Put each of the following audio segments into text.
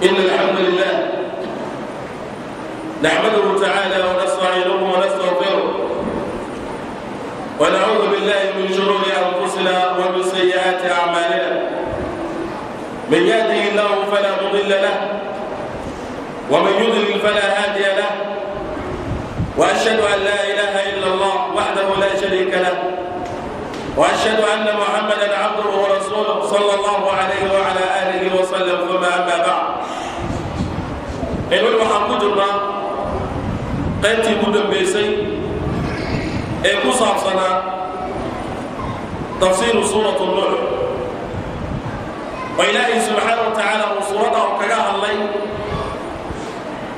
إن الحمد لله نحمده تعالى ونستعينه ونستغفره، ونعوذ بالله من شرور أنفسنا ومن سيئات أعمالنا. من يهده الله فلا مضل له، ومن يضلل فلا هادي له. وأشهد أن لا إله إلا الله وحده لا شريك له، وأشهد أن محمدا عبده ورسوله صلى الله عليه وعلى آله وسلم. ثم أما بعد، weli waxaan ku jirnaa qaybtii ugu dambaysay ee ku saabsanaa tafsiiru suuratu Nuux, oo Ilaahay subxaana wa tacaala uu suuradda uu kaga hadlay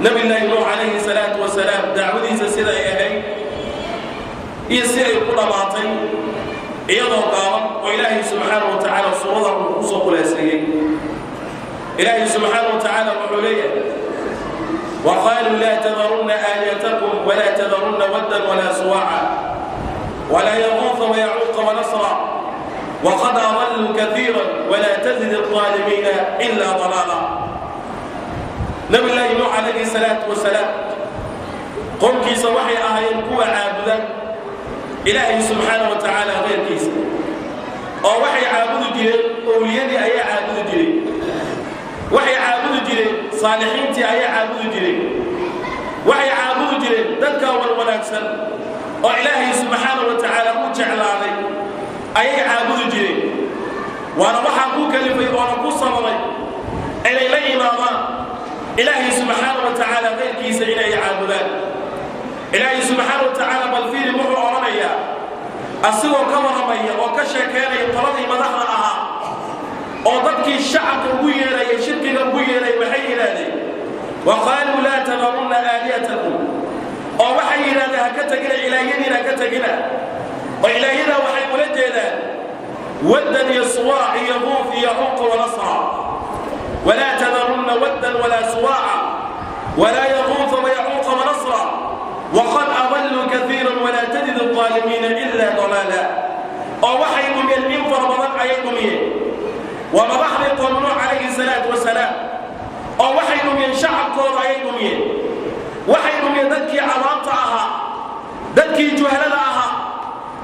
Nabillaahi Nuux calayhi salaatu wasalaam, dacwadiisa sida ay ahayd iyo si ay ku dhammaatay, iyadoo gaaban oo Ilaahay subxaana wa tacaala suurada uu ku soo khulaaseeyey. Ilaahay subxaana wa tacaala wuxuu leeyahay: وقالوا لا تذرن آلهتكم ولا تذرن ودا ولا سواعا ولا يغوث ويعوق ونسرا وقد أضلوا كثيرا ولا تزد الظالمين إلا ضلالا. نبي الله نوح عليه الصلاة والسلام qolkiisa waxay ahaayeen kuwa caabuda Ilaahay subxaana wa tacaala keyrkiisa, oo waxay caabudi jireen owliyadii ayaa caabudi jireen, waxay caabudi jireen saalixiintii ayaa caabudi jireen, waxay caabudi jireen dadka wan wanaagsan oo Ilaahay subxaana wa tacaala u jeclaaday ayay caabudi jireen. Waana waxaa ku kalifay oona ku sababay inay la imaadaan Ilaahay subxaana wa tacaala keyrkiisa inay caabudaan. Ilaahay subxaana wa tacaala bal fiiri wuxuu odhanayaa, asigoo ka warramaya oo ka sheekeynaya qoladii madaxda ahaa oo dadkii shacabka ugu yeerayay, shirkiga ugu yeeray, maxay yidhaahdeen? وقالوا لا تذرن آلهتكم. Oo waxay yidhahdeen: ha ka tegina ilaahyadiina, ha ka tegina. Oo ilaahyadaa waxay ula jeedaan waddan iyo suwaac iyo yaquuth iyo yacuuq wanasra. ولا تذرن ودا ولا سواعا ولا يغوث ويعوق ونسرا وقد أضلوا كثيرا ولا تزد الظالمين إلا ضلالا. Oo waxay dhumiyeen in fara badan ayay dhumiyeen. Waa madaxdii qoom Nuux calayhi salaatu wasalaam, oo waxay dhumiyeen shacabkooda ayay dhumiyeen, waxay dhumiyeen dadkii cawaamta ahaa, dadkii juhalada ahaa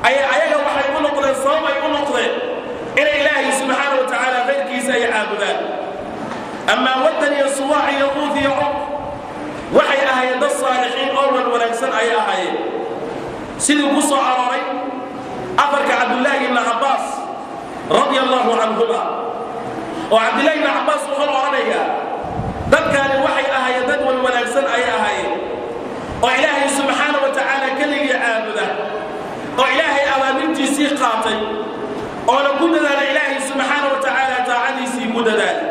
ayay ayaga waxay u noqdeen sabab ay u noqdeen inay Ilaahay subxaana wa tacaala keyrkiisa ay caabudaan. Amaa waddan iyo suwaac iyo yaquuth iyo cuq, waxay ahaayeen dad saalixiin oo wan wanaagsan ayay ahaayeen, sidii ku soo arooray afarka Cabdullaahi ibni Cabbaas radia allahu canhuma. Oo Cabdillahi ibni Cabbaas wuxuu odhanayaa: dadkaani waxay ahaayeen dad wan wanaagsan ayay ahaayeen, oo Ilaahay subxaana wa tacaala keligii caabuda, oo Ilaahay awaamirtiisii qaatay, oona ku dadaala Ilaahay subxaana wa tacaala taacadiisii ku dadaala.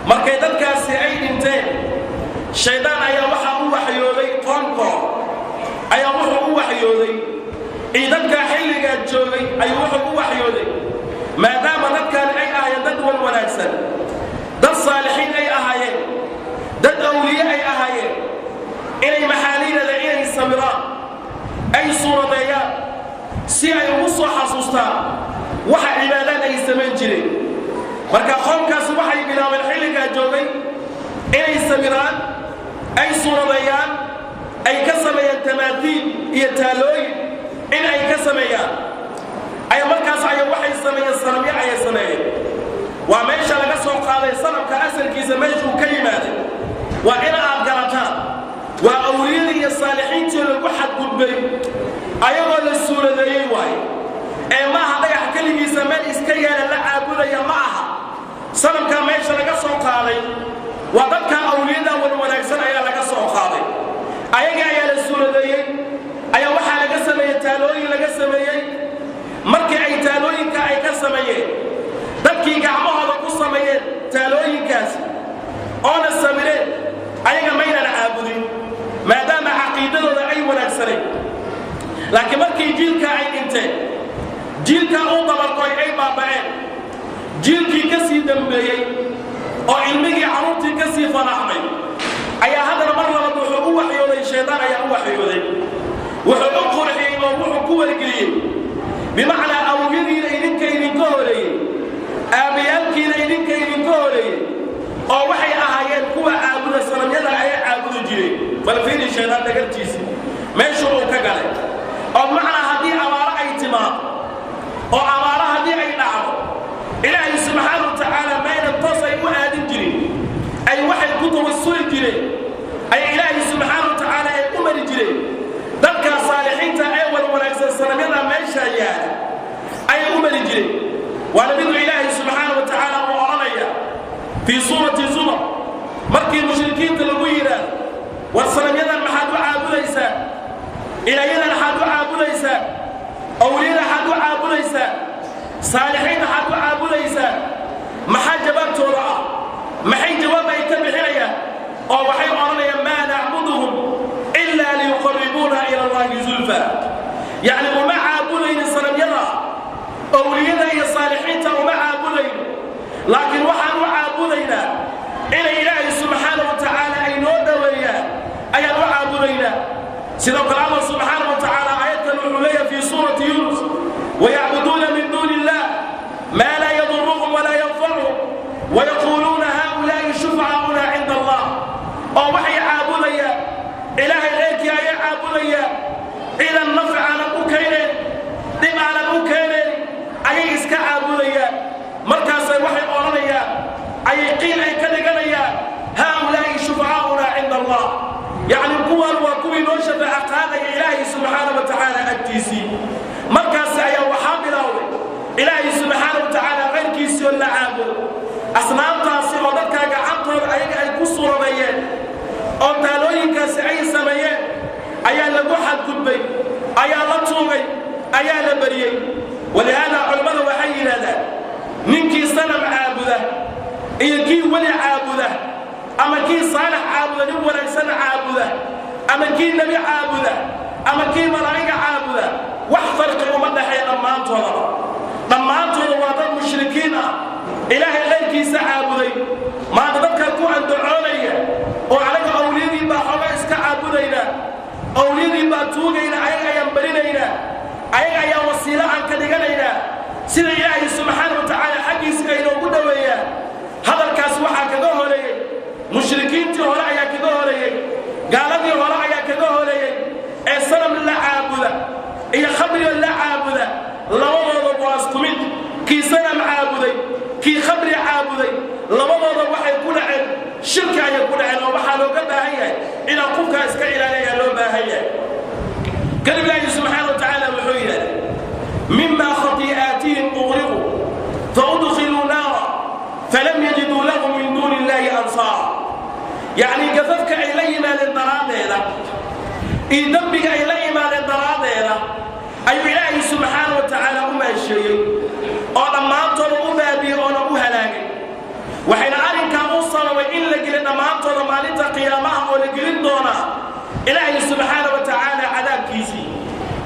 Markay dadkaasi ay dhinteen, shaydaan ayaa waxaa u waxyooday qoomkooda, ayaa wuxuu u waxyooday iyo dadkaa xilligaa joogay ayuu wuxuu u waxyooday, maadaama dadkaani ay ahaayeen dad wan wanaagsan, dad saalixiin ay ahaayeen, dad awliye ay ahaayeen, inay maxaaliinada inay samiraan, ay suuradeeyaan, si ay ugu soo xasuustaan waxa cibaadaan ay samayn jireen. Marka qoomkaasi waxay bilaabeen xilligaa joogay inay samiraan, ay suuradeeyaan, ay ka sameeyaan tamaatiil iyo taalooyin in ay ka sameeyaan. Ay markaas aya waxay sameeyeen sanamyo ayay sameeyeen. Waa meesha laga soo qaaday sanamka asalkiisa, meeshuu ka yimaaday. Waa in aad garataan, waa awliyadii iyo saalixiintii lagu xadgudbay ayagoo la suuradeeyey waaye, ee maaha dhagax keligiisa meel iska yaala la caabudaya ma aha. Sanamkaa meesha laga soo qaaday waa dadka awliyada wan wanaagsan ayaa laga soo qaaday. Ayaga ayaa la suuradeeyey, ayaa waxaa laga sameeyey taalooyin laga sameeyey. Markii ay taalooyinka ay ka sameeyeen, dadkii gacmahooda ku sameeyeen taalooyinkaasi oona samireen, ayaga maynan caabudin, maadaama caqiidadooda ay wanaagsanayn. Laakiin markii jiilka ay dhinteen, jiilkaa uu dabargoy, ay baaba'een, jiilkii ka sii dambeeyey oo ilmigii carruurtii ka sii faraxmay ayaa haddana mar labaad wuxuu u waxyooday, shaydaan ayaa u waxyooday, wuxuu u qurxiyey oo wuxuu ku wargeliyey, bimacnaa awowyadiina idinka idinka horeeyey, aabbayaalkiina idinka idinka horeeyey, oo waxay ahaayeen Bal fiiri shaydaan dhagartiisii meeshu uu ka galay, oo macnaa haddii abaaro ay timaado oo abaaro haddii ay dhacdo, Ilaahay subxaana wa tacaala maynan toos ay u aadin jirin, ay waxay ku tawasuli jireen, ay Ilaahay subxaana wa tacaala ay u mari jireen dadkaa saalixiinta ee wal wanaagsan, sanamyada meeshaa yaala ayay u mari jireen. Waana miduu Ilaahay subxaana wa tacaala uu odhanaya fii suurati Zumar, markii mushrikiinta lagu yidhaahdo: "War sanamyadan maxaad u caabudaysaa? Ilaahyadan maxaad u caabudaysaa? Awliyada maxaad u caabudaysaa? Saalixiin maxaad u caabudaysaa?" Maxaa jawaabtooda ah? Maxay jawaab ay ka bixinayaan? Oo waxay odhanayaan: "Maa nacbuduhum ilaa liyuqarribuuna ila Allahi zulfa." Yacni uma caabudaynin sanamyada, owliyada iyo saalixiinta uma caabudayno, laakiin waxaan u caabudaynaa inay Ilaahay subxaana wa tacaala ay noo dhoweeyaan ayaan u caabudaynaa. Sidoo kale Allah subxaana wa tacaala aayadkan wuxuu leeyahay fii suurati Yunus: "Wayacbuduuna min duuni illah maa laa yaduruhum walaa yanfacuhum wayaquuluuna haa'ulaa'i shufcaa'una cinda Allah." Oo waxay caabudayaan Ilaahay keyrkii ayay caabudayaan, cidan nafci aanan u keenayn, dhib aanan u keenayn ayay iska caabudayaan. Markaasay waxay odhanayaan, ayay qiil ay ka dhiganayaan: "Haa'ulaa'i shufcaa'una cinda Allah." Yacni kuwaan waa kuwii noo shafaaco qaadaya Ilaahay subxaana wa tacaala agtiisii. Markaasi ayaa waxaa bilaawday Ilaahay subxaana wa tacaala kayrkiisii oo la caabudo, asnaamtaasi oo dadkaa gacantooda ayaga ay ku suuradeeyeen oo taalooyinkaasi ay sameeyeen ayaa lagu xadgudbay, ayaa la tuugay, ayaa la bariyey. Walihaada culimmada waxay yidhahdaan, ninkii sanam caabuda iyo kii weli caabuda ama kii saalax caabuda, nin wanaagsan caabuda, ama kii nebi caabuda ama kii malaa'iga caabuda, wax farqi uma dhexeeya dhammaantoodaba. Dhammaantooda waa dad mushrikiin ah, Ilaahay kayrkiisa caabuday. Maanta dadka ku andacoonaya oo anaga awliyadii baa xooga iska caabudaynaa, awliyadii baa tuugayna, ayaga ayaan barinaynaa, ayaga ayaan wasiilo aan ka dhiganaynaa sida Ilaahay subxaana wa tacaala xaggiisa ay noogu dhoweeyaan, hadalkaas waxaa kaga horeeyey mushrikiintii hore ayaa kaga horeeyey, gaaladii hore ayaa kaga horeeyey. Ee sanam la caabuda iyo khamriga la caabuda labadooda waa isku mid. Kii sanam caabuday, kii khamri caabuday, labadooda waxay ku dhaceen shirki ayay ku dhaceen, oo waxaa looga baahan yahay inaan qofkaa iska ilaaliyaa loo baahan yahay. Kadib Ilaahi subxaana wa tacaala wuxuu yidhahday: "Mima khatii'aatihim ughriquu faudkhiluu naara falam yajiduu lahum min duuni illahi ansaara." Yacni gafafka ay la yimaadeen daraaddeeda iyo dembiga ay la yimaadeen daraaddeeda ayuu Ilaahay subxaana wa tacaala u maasheeyey oo dhammaantooda u baabiyey oona u halaagay. Waxayna arrinkaa u sababay in la gelin dhammaantooda maalinta qiyaamaha oo la gelin doonaa Ilaahay subxaana wa tacaala cadaabkiisii,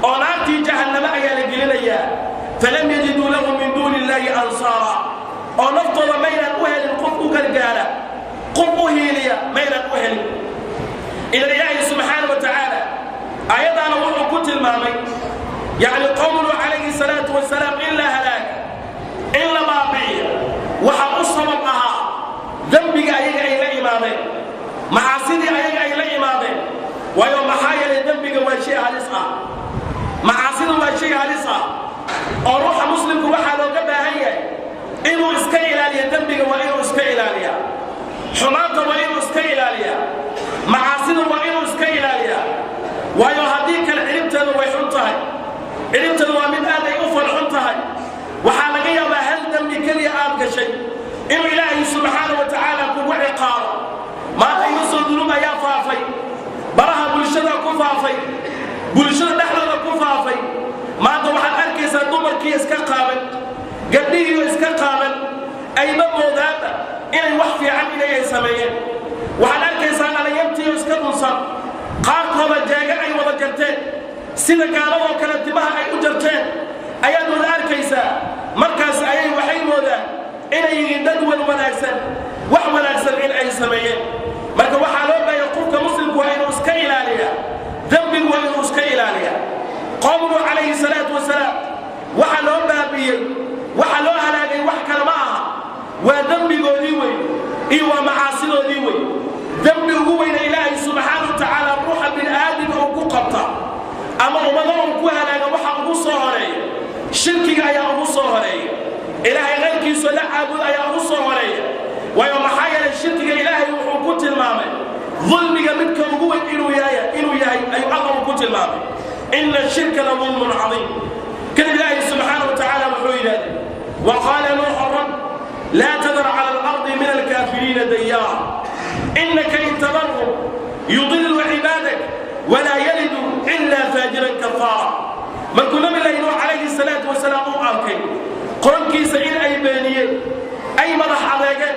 oo naartii Jahannamo ayaa la gelinayaa. "Falam yajiduu lahum min duuni illaahi ansaara", oo naftooda maynan u helin qof u gargaara, qof u hiiliya maynan u helin. Idan Ilaahay subxaana wa tacaala aayaddaana wuxuu ku tilmaamay, yacni qowm Nuux calayhi salaatu wasalaam in la halaaga, in la baabi'iyo, waxaa u sabab ahaa dembiga ayaga ay la imaadeen, macaasidii ayaga ay la imaadeen. Waayo, maxaa yeelay dembiga waa shay halis ah, macaasidu waa shay halis ah, oo ruuxa muslimku waxaa looga baahan yahay inuu iska ilaaliyo dembiga, waa inuu iska ilaaliyaa xumaanta, waa inuu iska ilaaliyaa macaasida, waa inuu iska ilaaliyaa. Waayo, haddii kale ciribteedu way xun tahay, ciribteedu waa mid aad ay u falxun tahay. Waxaa laga yaabaa hal dembi keliya aad gashay inuu Ilaahay subxaana wa tacaala kugu ciqaabo. Maanta iga dunuub ayaa faafay, baraha bulshada ku faafay, bulshada dhexdooda ku faafay. Maanta waxaad arkaysaa dumarkii iska qaaban, gabdhihiio iska qaaban, ayba moodaanba inay wax fiican inay ay sameeyeen. Waxaad arkaysaa dhalinyartiiyo iska dhunsan, qaarkooda jeega ay wada jarteen, sida gaaladoo kale timaha ay u jarteen ayaad wada arkaysaa. Markaas ayay waxay moodaan inay yihiin dad wan wanaagsan, wax wanaagsan in ay sameeyeen. Marka waxaa loo baahaya qofka muslimku waa inuu iska ilaaliyaa dembigu, waa inuu iska ilaaliyaa. Qowm Nuux calayhi salaatu wasalaam waxa loo baabi'iyey, waxa loo halaagay, wax kale ma aha, waa dembigoodii wey iyo waa macaasidoodii wey. Dembi ugu weyna Ilaahay subxaana wa tacaala Ama ummado uu ku halaaga waxa ugu soo horeeya shirkiga ayaa ugu soo horeeya, Ilaahay qayrkiisoo la caabud ayaa ugu soo horeeya. Waayo, maxaa yeelay, shirkiga Ilaahay wuxuu ku tilmaamay dulmiga midka ugu weyn inuu yahay ayuu Alla uu ku tilmaamay: "Ina ashirka la dulmun cadiim." Kadib Ilaahay subxaana wa tacaala wuxuu yidhahday: "وقال نوح رب لا تذر على الأرض من الكافرين ديارا إنك إن تذرهم يضلوا عبادك ولا يلدوا إلا فاجرا كفارا." Markuu Nabi Lahi Nuux calayhi salaatu wasalaam u arkay qorankiisa in ay beeniyeen, ay madax adeegeen,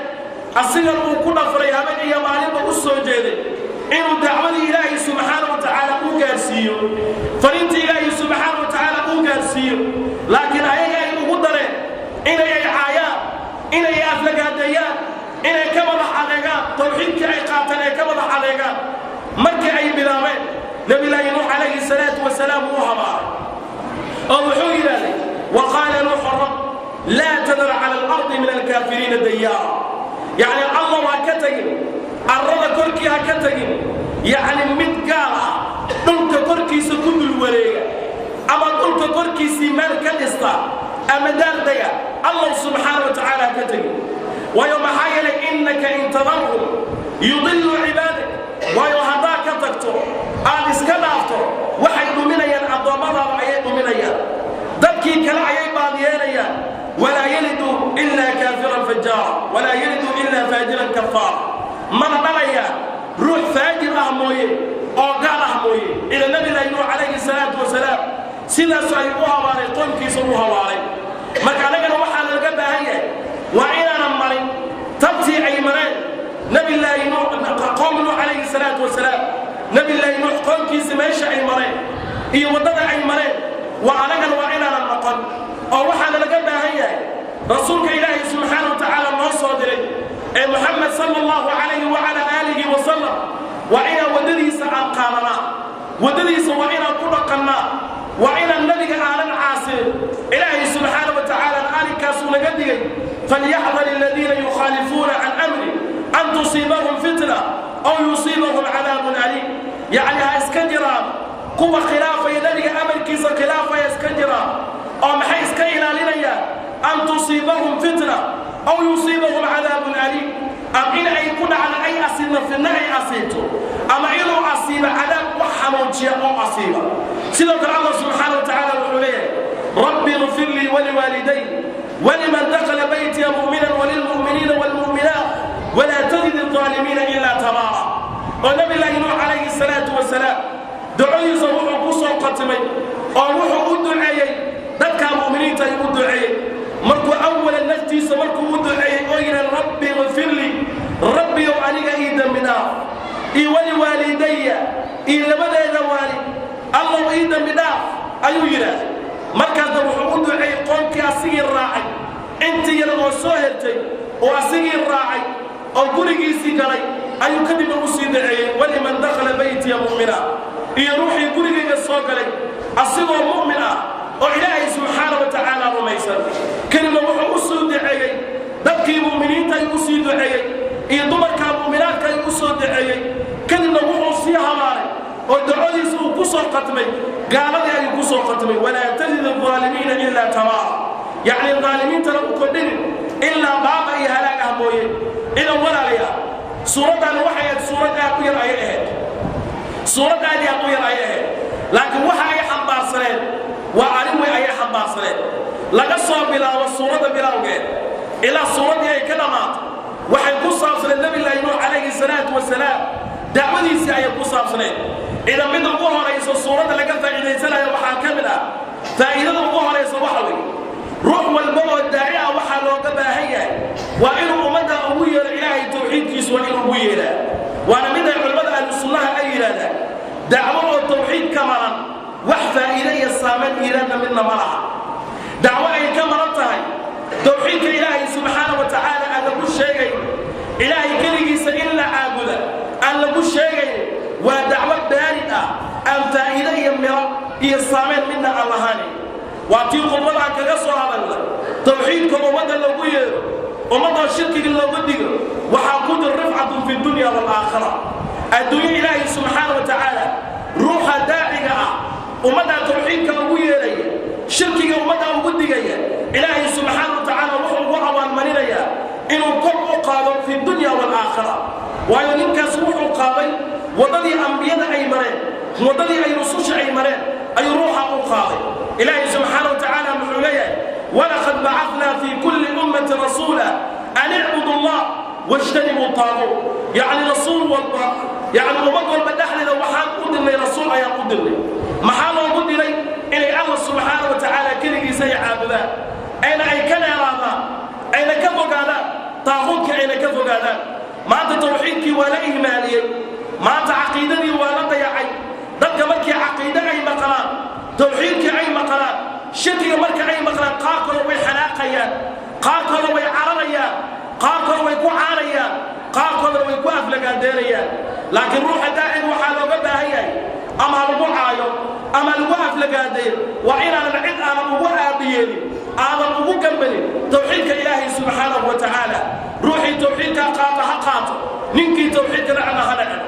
asigan uu ku dhafray, habeen iyo maalinba u soo jeeday inuu dacwadii Ilaahay subxaana wa tacaala u gaarsiiyo, fariintii Ilaahay subxaana wa tacaala uu gaarsiiyo, laakiin ayaga ay ugu dareen inay ay caayaan, inay aflagaadeeyaan, inay ka madax adeegaan tawxiidkii ay qaateen, ay ka madax adeegaan markii ay bilaabeen, Nabilaahi Nuux calayhi salaatu wasalaam wuu habaaray oo wuxuu yidhaahday: "وقال نوح رب لا تذر على الأرض من الكافرين ديارا." Yacni, Allah ha ka tegin arrada korkii, ha ka tegin, yacni, mid gaal ah dhulka korkiisa ku dul wareega ama dhulka korkiisii meel ka dhista ama daardega. Allah subxaana wa tacaala ha ka tegin. Waayo, maxaa yeelay, "إنك إن تذرهم يضلوا عبادك." Waayo, haddaad ka tagto, aad iska dhaafto, waxay dhuminayaan addoommadaada ayay dhuminayaan, dadkii kale ayay baadiyeenayaan. "ولا يلدوا إلا كافرا فجارا ولا يلدوا إلا فاجرا كفارا." Mana dhalayaan ruux faajir ah mooye oo gaal ah mooye. Ila Nabilahi Nuux calayhi salaatu wasalaam sidaas ayuu u habaaray, qoomkiisa u habaaray. Marka annagana waxaa looga baahan yahay waa inaanan marin tabtii ay mareen Nabilaahi Nuux, qoom Nuux calayhi salaatu wasalaam. Nabilaahi Nuux qoomkiisa meesha ay mareen iyo waddada ay mareen waa anagana waa inaanan noqon. Oo waxaana laga baahan yahay rasuulka Ilaahay subxaana wa tacaala noo soo diray ee Muxamed sala allahu calayhi wacala aalihi wasalam waa inaan waddadiisa aan qaadanaa, waddadiisa waa inaan ku dhaqannaa, waa inaan Nabiga aanan caasinin. Ilaahay subxaana wa tacaala arrinkaasuu naga digay: "فليحذر الذين يخالفون عن أمره أن تصيبهم فتنة أو يصيبهم عذاب أليم." Yacni, ha iska jiraan kuwa khilaafaya Nabiga amarkiisa, khilaafaya iska jiraan oo maxay iska ilaalinayaan? "أن تصيبهم فتنة أو يصيبهم عذاب أليم." Am in ay ku dhacda, ay asiibna fitna ay asiibto, ama inuu asiibo cadaab wax xanuujiya oo asiiba. Sidoo kale Allah subxaana wa tacaala wuxuu leeyahay: "رب اغفر لي ولوالدي ولمن دخل بيتي مؤمنا وللمؤمنين والمؤمنات ولا تزد الظالمين إلا تبارا." Oo Nabilaahi Nuux calayhi salaatu wasalaam ducadiisa wuxuu ku soo qatimay oo wuxuu u duceeyey dadka mu'miniinta ayuu u duceeyey. Markuu awalan naftiisa markuu u duceeyey oo yidhi: "رب اغفر لي," Rabbiyow aniga ii dembi dhaaf, iyo "ولوالدي," iyo labadeeda waalid Allow ii dembi dhaaf ayuu yidhaahday. Markaasna wuxuu u duceeyey qoomkii asigii raacay, intii yar oo soo hertay oo asigii raacay oo gurigiisii galay ayuu kadibna u sii duceeyey: "ولمن دخل بيتي مؤمنا," iyo ruuxii gurigayga soo galay asigoo mu'min ah oo Ilaahay subxaana wa tacaala rumaysan. Kadibna wuxuu u soo duceeyey dadkii mu'miniinta ayuu u sii duceeyey, iyo dumarka mu'minaadka ayuu u soo duceeyey. Kadibna wuxuu sii habaaray oo ducadiisa uu ku soo qatmay gaaladii ayuu ku soo qatmay: "ولا تزد الظالمين إلا تبارا." Yacni, daalimiintana u kordhinin ilaa baaba iyo halaag ah mooye. Idan walaalayaal, suuraddaani waxay ahayd suurad aad u yar ayay ahayd, suurad aad iyo aad u yar ayay ahayd, laakiin waxa ay xambaarsaneed waa arrin weyn ayay xambaarsaneed. Laga soo bilaabo suuradda bilowgeed ilaa suuraddii ay ka dhammaato waxay ku saabsaneed Nabillaahi Nuux calayhi salaatu wasalaam dacwadiisii ayay ku saabsaneed. Idan mid ugu horayso suuradda laga faa'iidaysanayo waxaa ka mid ah, faa'iidada ugu horaysa waxa weeye, ruux walba oo daaci ah waxaa looga baahan yahay waa inuu ummadda ugu yeero Ilaahay tawxiidkiisu, waa inuu ugu yeeraa. Waana mid ay culimmada ahlu sunnaha ay yidhaahdaan: dacwo oo tawxiid ka maran wax faa'iide iyo saamayn iiraadna midna ma laha. Dacwo ay ka maran tahay tawxiidka Ilaahay subxaana wa tacaala aan lagu sheegayn, Ilaahay keligiisa in la caabuda aan lagu sheegayn, waa dacwo baarid ah, aan faa'iide iyo miro iyo saamayn midna aan lahaanayn. Waa tii khudbadaan kaga soo hadalna: tawxiidka ummadda loogu yeero, ummaddoo shirkiga looga digo, waxaa ku jir رفعة في الدنيا والآخرة. Adduunyo Ilaahay subxaana wa tacaala ruuxa daaciga ah Ummaddaa tawxiidka ugu yeeraya, shirkiga ummaddaa ugu digaya, Ilaahay subxaana wa tacaala wuxuu ugu abaalmarinayaa inuu kor u qaado fi dunya waalaakhira. Waayo ninkaas wuxuu qaaday waddadii ambiyada ay mareen, waddadii ay rususha ay mareen ayuu ruuxa u qaaday. Ilaahay subxaana wa tacaala muxuu leeyahay: walaqad bacatnaa fi kulli ummatin rasuula an icbudu Allah wajtanibuu taaguut. Yacni rasuul walba, yacni ummad walba dhexdeeda waxaan u dirnay rasuul ayaan u dirnay. Maxaa loogu diray? Inay Alla subxaana wa tacaala keligiisa ay caabudaan, ayna ay ka dheeraadaan, ayna ka fogaadaan taaquudka, ayna ka fogaadaan. Maanta tawxiidkii waa la ihmaaliyey, maanta caqiidadii waa la dayacay. Dadka markii caqiide ay maqlaan, tawxiidkii ay maqlaan, shirkiga marka ay maqlaan, qaarkooda way xanaaqayaan, qaarkooda way cararayaan, qaarkooda way ku caanayaan, qaarkoodana way ku aflagaadeynayaan. Laakiin ruuxa daaciga waxaa looga baahan yahay, ama ha lagu caayo ama lagu aflagaadeeyo, waa inaanan cid aanan ugu aabiyeelin, aadan ugu gambanin tawxiidka Ilaahay subxaanahu wa tacaala. Ruuxii tawxiidkaa qaata ha qaato, ninkii tawxiidka nacna ha nacno.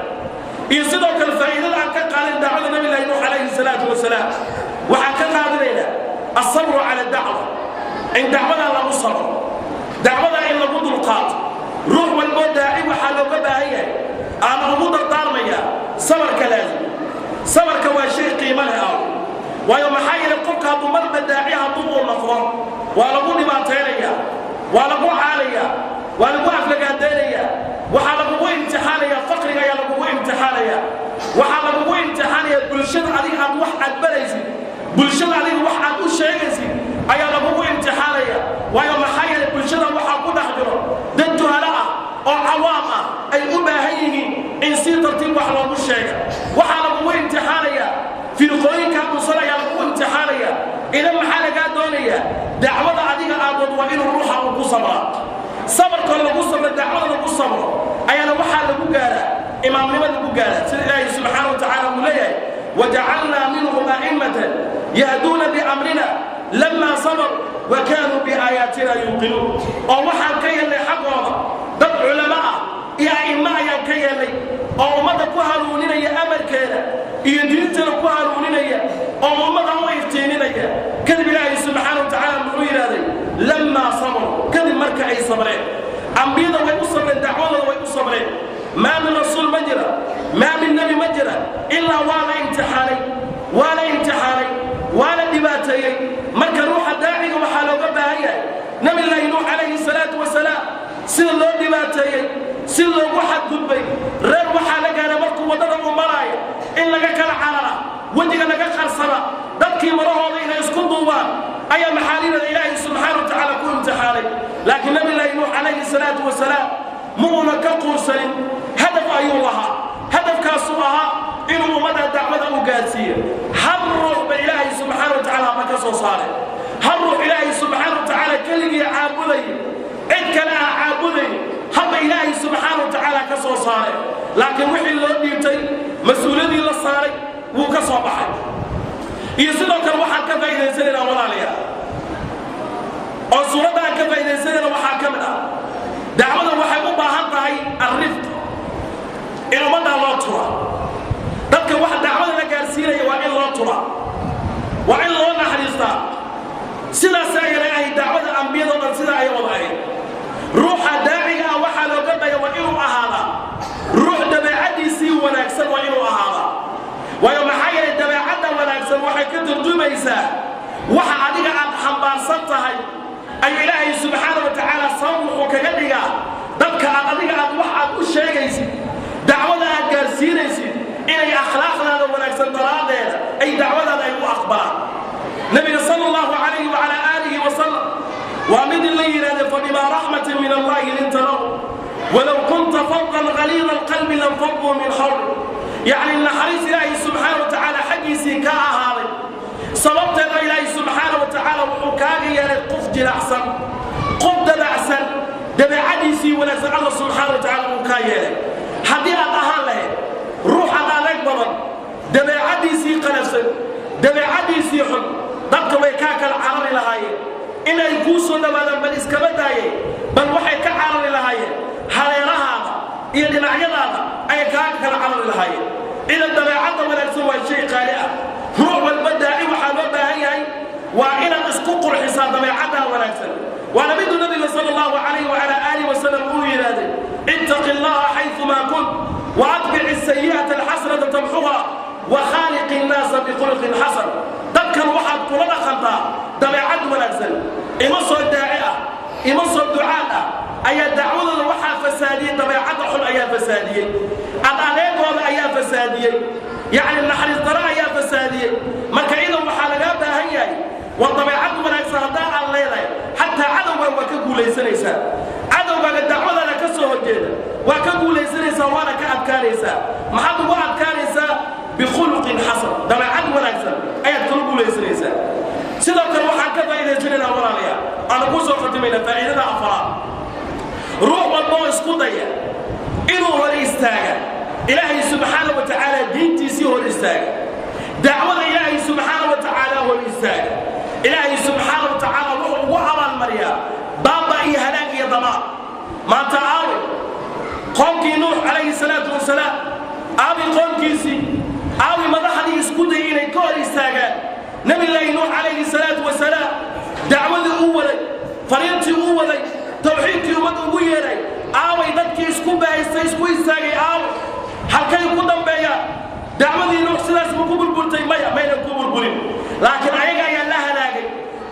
Iyo sidoo kale faa'iidada aan ka qaadin dacwada Nabi Llaahi Nuux calayhi salaatu wasalaam, waxaan ka qaadinaynaa asabru cala dacwa, in dacwadaa lagu sabro, dacwadaa in lagu dulqaato. Ruux walboo daaci waxaa looga baahan yahay, aan ugu dardaarmayaa, sabarka laazim. Sabarka waa shay qiimo leh ah. Waayo maxaa yeelay, qofka hadduu marba daaci hadduu uu noqdo, waa lagu dhibaataynayaa, waa lagu caanayaa, waa lagu aflagaadaynayaa, waxaa lagugu imtixaanayaa faqriga ayaa lagugu imtixaanayaa, waxaa lagugu imtixaanayaa bulshada adiga aad wax aad baraysid, bulshada adiga wax aad u sheegaysid ayaa lagugu imtixaanaya. Waayo maxaa yeelay, bulshada waxaa ku dhex jiro dad juhalo ah oo cawaam ah, ay u baahan yihiin in si tartiib wax loogu sheega. Waxaa lagugu imtixaanayaa firqooyinkaa dhusan ayaa lagugu imtixaanaya. Idan maxaa lagaa doonayaa? Dacwada adiga aad wad waa inuu ruuxa uu ku sabraa. Sabarkoo lagu sabro, dacwada lagu sabro, ayaana waxaa lagu gaaraa imaamnimo lagu gaaraa, sida Ilaahay subxaana wa tacaala uu leeyahay: wajacalnaa minhum a'immatan yahduuna biamrina lamaa sabaruu wa kaanuu biaayaatina yuuqinuun. Oo waxaan ka yeelnay xaggooda dad culamo ah iyo a'immo ayaan ka yeelnay, oo ummadda ku hanuuninaya amarkeeda iyo diintana ku hanuuninaya, oo ummadda u iftiininaya. Kadib Ilaahay subxaana wa tacaala muxuu yidhahday? Lamaa sabaruu, kadib marka ay sabreen. Ambiyada way u sabreen, dacwadooda way u sabreen. Maa min rasuul ma jira, maa min nebi ma jira, ilaa waa la imtixaanay, waa la imtixaanay, waa la dhibaateeyey. Marka ruuxa daaciga waxaa looga baahan yahay, Nabillaahi Nuux calayhi salaatu wasalaam sida loo dhibaateeyey, si loogu xadgudbay, reer waxaa la gaaray markuu waddada uu maraayo in laga kala carara, wejiga laga qarsada, dadkii marahooda inay isku duubaan ayaa maxaalinada Ilaahay subxaana wa tacaala ku imtixaanay. Laakiin Nabillaahi Nuux calayhi salaatu wasalaam ma uuna ka quursanin. Hadaf ayuu lahaa, hadafkaasuu ahaa inuu ummadda dacwada u gaarsiiyo. Hal ruux ba Ilaahay subxaana wa tacaala haba ka soo saaray, hal ruux Ilaahay subxaana wa tacaala keligii caabudaya, cid kale ah caabuday, haba Ilaahay subxaana wa tacaala ka soo saaray. Laakiin wixii loo dhiibtay, mas-uuliyadii la saaray, wuu ka soo baxay. Iyo sidoo kale waxaan ka faa'iidaysanaynaa, walaalayaal, oo suuradda aan ka faa'iidaysanayna waxaa ka mid ah: dacwada waxay u baahan tahay alrifq, in ummaddaa loo tura. Dadka waxa dacwada la gaarsiinaya waa in loo tura, waa in loo naxariistaa. Sidaas ayana ahayd dacwada ambiyado dhan, sidaa ay wada ahayd. Ruuxa daaciga ah waxaa looga baya waa inuu ahaadaa ruux dabeecaddiisii wanaagsan, waa inuu ahaadaa. Waayo maxaa yeelay, dabeecadda wanaagsan waxay ka turjumaysaa waxa adiga aad xambaarsan tahay. Ayuu Ilaahay subxaana wa tacaala sabab wuxuu kaga dhigaa dadka aad adiga aad wax aad u sheegaysid, dacwada aad gaarsiinaysid, inay akhlaaqdaada wanaagsan daraaddeeda ay dacwadaada ay u aqbalaan. Nabiga sala allahu calayhi wacalaa aalihi wasalam waa mid in la yidhahda: fabimaa raxmatin min Allahi linta lahu walow kunta fadan galiida alqalbi lanfaduu min xawlik. Yacni naxariis Ilaahay subxaana wa tacaala xaggiisii ka ahaaday sababteeda, Ilaahay subxaana wa tacaala wuxuu kaaga yeelay qof jilacsan, qof dabacsan, dabeecadiisii wanaagsan Alla subxaana wa tacaala uu kaa yeelay. Haddii aad ahaan lahayd ruux aad adeeg badan, dabeecadiisii qalafsan, dabeecadiisii xun, dadka way kaa kala carari lahaayeen. Inay kuu soo dhowaadaan bal iskaba daayeen, bal waxay ka carari lahaayeen hareerahaada iyo dhinacyadaada ayay kaa kala carari lahaayeen. Idan dabeecadda wanaagsan waa shay qaali ah. Ruux walba daaci waxaa loo baahan yahay waa inaad isku qurxisaa dabeecaddaa wanaagsan. Waana miduu nabiga sala allahu calayhi wacala aalihi wasalam uu yidhaahday: ittaqi allaha xayumaa kunt, waatbic asayi'ata alxasanata tamxuha, wa khaaliqi innaasa bikhuluqin xasan. Dadkan waxaad kula dhaqantaa dabeecad wanaagsan. Ima soo daaci ah, ima soo ducaad ah ayaa dacwadooda waxaa fasaadiyey dabeecadda xun ayaa fasaadiyey, ad adeegooda ayaa fasaadiyey, yacni naxariis daro ayaa fasaadiyey. Marka idan waxaa lagaa baahan yahay war dabeecad wanaagsan haddaa aad leedahay, xataa cadowgaa waa ka guulaysanaysaa. Cadowgaaga dacwadana ka soo horjeeda waa ka guulaysanaysaa, waana ka adkaanaysaa. Maxaad ugu adkaanaysaa? Bikhuluqin xasan, dabeecad wanaagsan ayaad kala guulaysanaysaa. Sidoo kale waxaan ka faa'iidaysanaynaa, walaalayaal, aanu ku soo khatimayna faa'iidada afaraad: ruux walba oo isku daya inuu hor istaaga Ilaahay subxaana wa tacaala diintiisii, hor istaaga dacwada Ilaahay subxaana wa tacaala, hor istaaga Ilaahay subxaana wa tacaala, wuxuu ugu abaalmariyaa baaba iyo halaag iyo damaar. Maanta aawe qoomkii Nuux calayhi salaatu wasalaam? Aawi qoomkiisii? Aawi madaxdii isku dayay inay ka hor istaagaan Nabillaahi Nuux calayhi salaatu wasalaam, dacwadii uu waday, fariintii uu waday, tawxiidkii ummad ugu yeedhay? Aaway dadkii isku bahaystay, isku istaagay? Aaway, halkay ku dambeeyaan? Dacwadii Nuux sidaas ma ku burburtay? Maya, maynan ku burburin, laakiin ayaga ayaa la halaagay,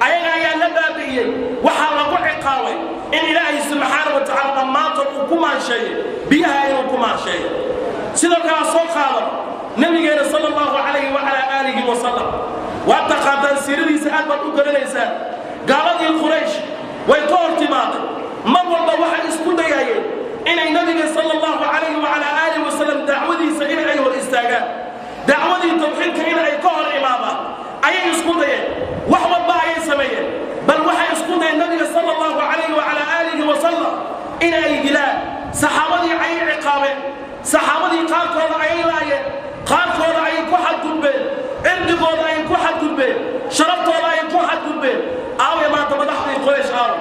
ayaga ayaa la baabi'iyey. Waxaa lagu ciqaabay in Ilaahay subxaana wa tacaala dhammaantood uu ku maansheeyey biyaha, inuu ku maansheeyo. Sidoo kale soo qaadano nabigeena sala allahu calayhi wacalaa aalihi wasalam. Waa taqaantaan siiradiisa, aad baad u garanaysaan. Gaaladii Quraysh way ka hor timaaday. Mar walba waxay isku dayayeen inay nabiga sala allahu calayhi wacalaa aalihi wasalam dacwadiisa in ay hor istaagaan, dacwadii tawxiidka in ay ka hor imaadaan ayay isku dayeen. Wax walba ayay sameeyeen, bal waxay isku dayeen nabiga sala allahu calayhi wacalaa aalihi wasalam in ay dilaan. Saxaabadii ayay ciqaabeen, saxaabadii qaarkooda ayay laayeen, qaarkooda ayay ku xadgudbeen, cirdigooda ayay ku xadgudbeen, sharaftooda ayay ku xadgudbeen. Aaway maanta madaxdii Quraysh? Aaway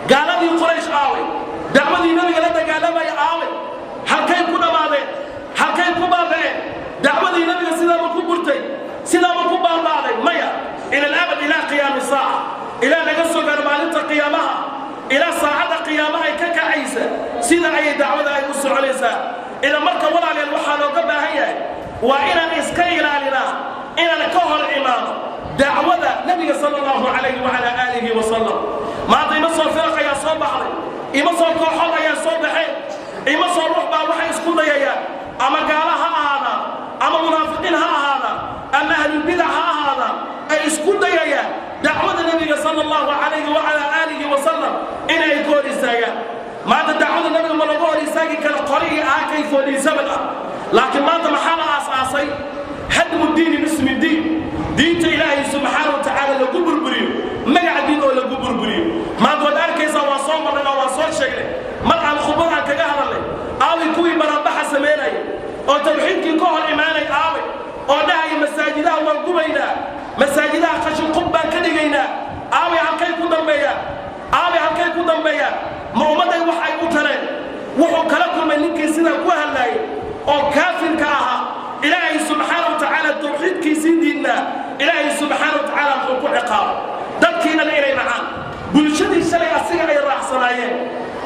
gaaladii Quraysh? Aaway dacwadii nabiga la dagaalamaya? Aaway, halkay ku dhammaadeen? Halkay ku baaba'een? Dacwadii nabiga sidaaba ku burtay, sidaaba ku baaba'day? Maya, ila alabad, ilaa qiyaami saaca, ilaa laga soo gaaro maalinta qiyaamaha, ilaa saacadda qiyaamaha ay ka kacaysa, sida ayay dacwada ay u soconaysaa. Idan marka, walaalyaal, waxaa looga baahan yahay waa inaan iska ilaalinaa inaan ka hor imaano dacwada nabiga sala allahu calayhi wacalaa aalihi wasalam. Maanta ima soo firaq ayaa soo baxday, ima soo kooxood ayaa soo baxeen, ima soo ruux baa waxay isku dayayaan, ama gaala ha ahaadaan, ama munaafiqiin ha ahaadaan, ama ahlulbidac ha ahaadaan, ay isku dayayaan dacwada nabiga sala allahu calayhi wacalaa aalihi wasalam inay ka hor istaagaan. Maanta dacwada nabiga ma lagu hor istaagi karo qori iyo AK-47 ah. Laakiin maanta maxaa la aas-aasay? Hadmu diini bismi diin, diinta Ilaahay subxaana wa tacaala lagu burburiyo, magaca diin oo lagu burburiyo. Maanta waad arkaysaa, waa soo marnay oo waa soo sheegnay mar aan khudbad aan kaga hadalnay. Aaway kuwii banaanbaxa samaynaya oo tawxiidkii ka hor imaanay? Aaway oo dhahaya masaajidaha waan gubaynaa, masaajidaha qashin qub baan ka dhigaynaa? Aaway, halkay ku dambeeyaan? Aaway, halkay ku dambeeyaan? Ma ummadday wax ay u tareen? Wuxuu kala kulmay ninkii sidaa ku hadlaayay oo kaafirka ahaa Ilaahay subxaana wa tacaala tawxiidkiisii diidnaa. Ilaahay subxaana wa tacaala muxuu ku ciqaabay? Dadkiina inay nacaan, bulshadii shalay asiga ay raacsanaayeen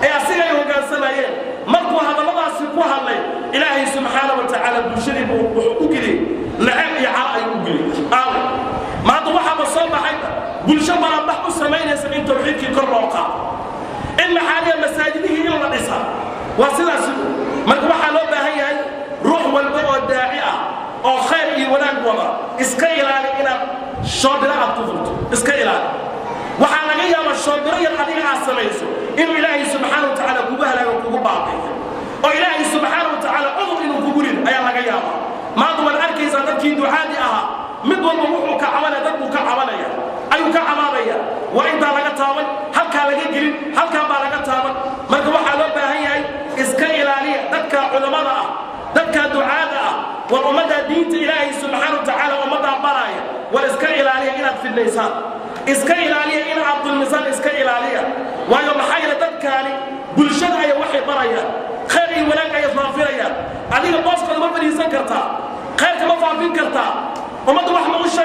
ee asiga ay hogaansanaayeen. Markuu hadalladaasi ku hadlay, Ilaahay subxaana wa tacaala bulshadii buu wuxuu u geliyey nacab iyo car ayuu u geliyey. Aawe maanta? Waxaaba soo baxayba bulsho banaanbax u samaynaysa in tawxiidkii kor loo qaado, in maxaaliya masaajidihii in la dhisa. Waa sidaas. Marka waxaa loo baahan yahay ruux walba oo daaci ah oo khayr iyo wanaag wada, iska ilaali inaad shoobiro aad ku furto. Iska ilaali. Waxaa laga yaabaa shoobiro yar adiga aad samayso inuu Ilaahay subxaana wa tacaala kugu halaago, kugu baabi'iyo, oo Ilaahay subxaana wa tacaala cudur inuu kugu rido ayaa laga yaabaa. Maanta waad arkaysaa dadkii ducaadi ahaa, mid walba wuxuu ka cabanaya, dad buu ka cabanaya, ayuu ka cabaadaya. Waa intaa laga taaban, halkaa laga gelin, halkaa baa laga taaban. Marka waxaa loo baahan yahay iska ilaaliya dadka culammada ah, dadka ducaada ah. War ummaddaa diinta Ilaahay subxaana wa tacaala ummaddaa baraaya, war iska ilaaliya inaad fidnaysaan, iska ilaaliya in aad dulmisaan, iska ilaaliya. Waayo, maxaa yeele dadkaani bulshada ayay waxay barayaan, khayr iyo wanaag ayay faafinayaan. Adiga booskooda ma fadhiisan kartaa? Khayrka ma faafin kartaa? Ummadda wax ma u sheegi kartaa?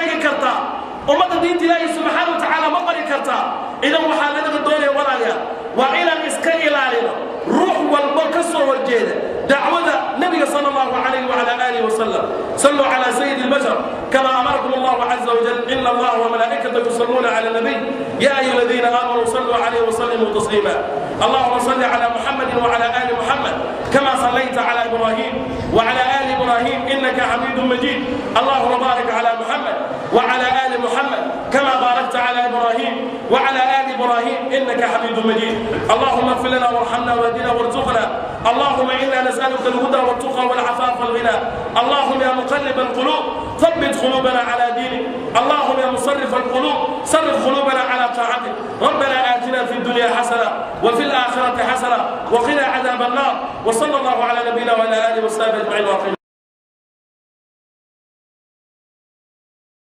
Ummadda diinta Ilaahi subxaana wa tacaala ma bari kartaa? Idan waxaa lanaga doonaya, walaalayaal, waa inaan iska ilaalino ruux walbo ka soo horjeeda dacwada Nabiga sala Allahu calayhi wacala aalihi wasalam. Salluu calaa sayidi albashar kama amarakum Allahu caza wajal. Ina Allaha wamalaa'ikatahu yusalluuna cala nabiy ya ayuha aladiina aamanuu salluu calayhi wasallimuu tasliima. Allahuma salli cala Muxammadin wacala aali Muxamed kama sallayta cala Ibrahim وعلى آل إبراهيم إنك حميد مجيد. اللهم بارك على محمد وعلى آل محمد كما باركت على إبراهيم وعلى آل إبراهيم إنك حميد مجيد. اللهم اغفر لنا وارحمنا واهدنا وارزقنا. اللهم إنا نسألك الهدى والتقى والعفاف والغنى. اللهم يا مقلب القلوب، ثبت قلوبنا على دينك. اللهم يا مصرف القلوب، صرف قلوبنا على طاعتك. ربنا آتنا في الدنيا حسنة وفي الآخرة حسنة وقنا عذاب النار. وصلى الله على نبينا وعلى آله وصحبه أجمعين.